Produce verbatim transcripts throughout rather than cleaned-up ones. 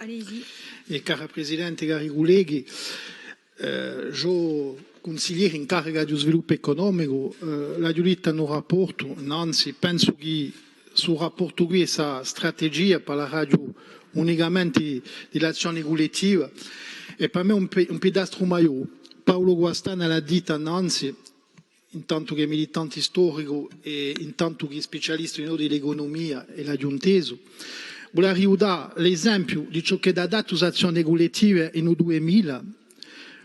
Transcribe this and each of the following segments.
Allez-y. È cara Presidente, cari culleghi, eh, o cunsiglieri in carica di u sviluppu ecunomicu, eh, l'aghju ditta in u rapportu, innanzi, pensu chì stu rapportu quì, sta strategia, parleraghju unicamenti di l'azzioni cullettiva, hè per mè un pi-, un pilastru maiò. Paulu Guastana l'hà ditta innanzi, in tantu chè militanti storicu è in tantu chè specialistu dinò di l'ecunumia, è l'aghju intesu. Vuleria dà l'esempiu di ciò ch'hà datu st'azzioni cullettiva in u dui mila,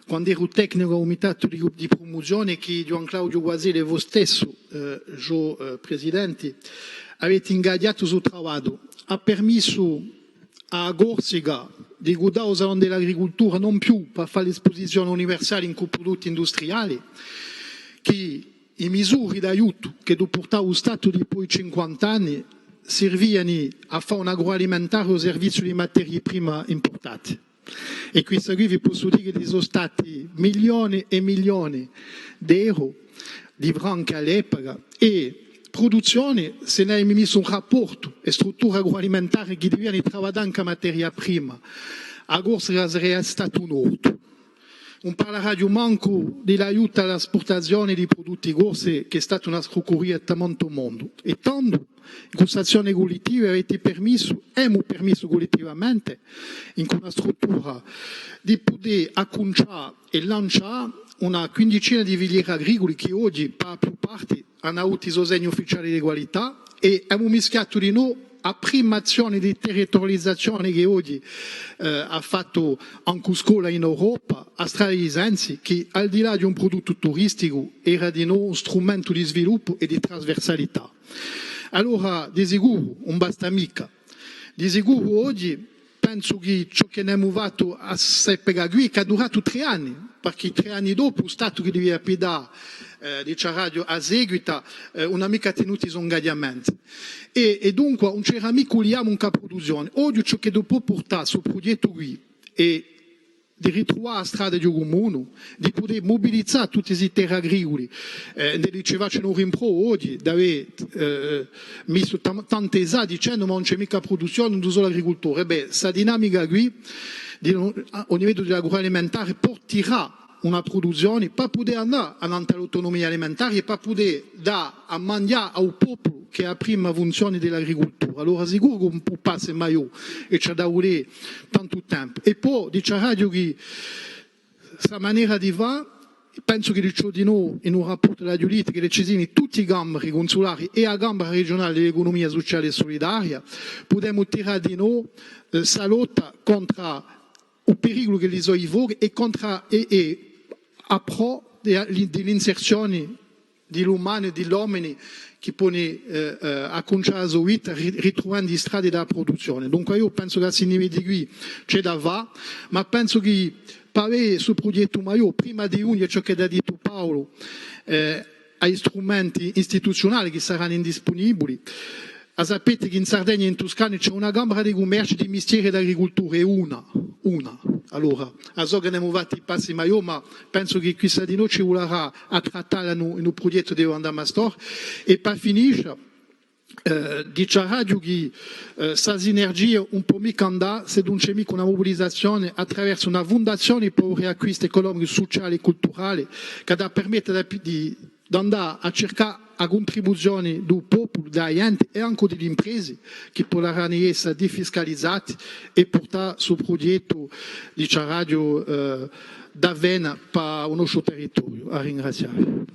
quand'eru tecnicu à u Cumitatu di, di prumuzione, chì Ghjuvan Claudiu Guaselli è vo stessu, eh, o, eh, Presidenti, avete ingaghjatu stu travagliu, hà permissu à a Corsica di cuddà u Salone di l'Agricultura, ùn più per fà l'espusizione universale incù prudutti industriali, chì i misuri d'aiutu ch'eddu purtava u Statu dipoi cinquanta anni sirviani à fà un agroalimentare à u serviziu di materie prime impurtati. È quissa quì vi possu dì chì ci sò stati milioni è milioni d'euro di franchi à l'epoca, è pruduzzioni, s'è no avemu missu in rapportu e strutture agroalimentare chì diviani travaddà ancu a materia prima, a Corsica saria stata un ortu. Ùn parlaraghju mancu di l'aiutu à l'espurtazione di prudutti corsi, chì hè stata una scrucuria à tamantu mondu. È tandu, in quist'azzioni cullettiva avete permissu, emu permissu cullettivamente, incù una struttura, di pudè accuncià è lancià una quindicina di filieri agriculi chì oghji, per a più parti, anu avutu i so segni ufficiali di qualità è emu mischiatu dinò a prima azzioni di territurializazioni chì oghji, eh, hà fattu ancu Scola in Europa, a strada di Sensi, chì al di là di un pruduttu turisticu era dinò un strumentu di sviluppu è di trasversalità. Allora, di sicuru, ùn basta micca. Di sicuru oghji pensu chì ciò chì n'emu fattu à st'epica quì, chì hà duratu trè anni, perchè trè anni dopu u Statu chì duvia piddà, eh, diciaraghju, a seguita, eh, ùn hà micca tinutu i so ingaghjamenti. È, è dunqua ùn c'era micca u liamu incù a pruduzzioni. Oghji ciò chì pò purtà stu prughjettu quì hè di ritruvà a strada di u cumunu, di pudè mubilizà tutti sti terri agriculi, eh, ne ci facenu un rimpru oghji, d'avè, eh, missu tam-, tante esà dicendu: "Ma ùn ci hè micca pruduzzioni, ùn ci sò l'agricultori." È bè, sta dinamica quì, di, à, à u livellu di l'agroalimentare, purterà una pruduzzioni per pudè andà annantu à l'autunumia alimentare è per pudè dà à manghjà à u populu, chì hè a prima funzioni di l'agricultura. Allora sicuru chì ùn pò passà maiò è ci hà da vulè tantu tempu. È po diciaraghju chì sta manera di fà, pensu chì ci hè dinò in u rapportu di l'aghju dittu, chì ci sò tutti i camberi cunsulari è a Cambera Regiunale di l'Ecunumia Suciale è Sulidaria, pudemu tirà dinò, eh, sta lotta contr'à u periculu chì li sò i fochi è contr'à, è, è à prò di, di l'inserzioni di l'umani, di l'omini chì poni, eh, eh, accuncià a so vita ri-, ritruvendu i stradi di a pruduzzioni. Dunqua eiu pensu chì à sti livelli quì ci hè da fà, ma pensu chì per avè stu prughjettu maiò, prima di ghjunghje à ciò chì hà dittu Paulu, eh, à i strumenti istituziunali chì sarani indispunibuli, a sapete chì in Sardegna è in Tuscana ci hè una Camera di Cummerciu, di Mistieri è d'Agricultura, hè una, una. Allora, a sò chì n'emu fattu passi maiò, ma pensu chì quissa dinò ci vulerà à trattalla in u, in u prughjettu di Wanda Mastor. È per finisce, eh, diciaraghju chì, eh, sta sinergia ùn pò micca andà s'eddu ùn ci hè micca una mubilizazioni à traversu una fundazioni per u riacquistu ecunomicu, suciali è culturali, chì hà da permette di, di d'andà à circà a cuntribuzioni di u populu, di a ghjenti è ancu di l'impresi, chì pudarani esse difiscalizati è purtà stu prughjettu, diciaraghju, eh, d'avvena pà u nostru territoriu. À ringrazià vi.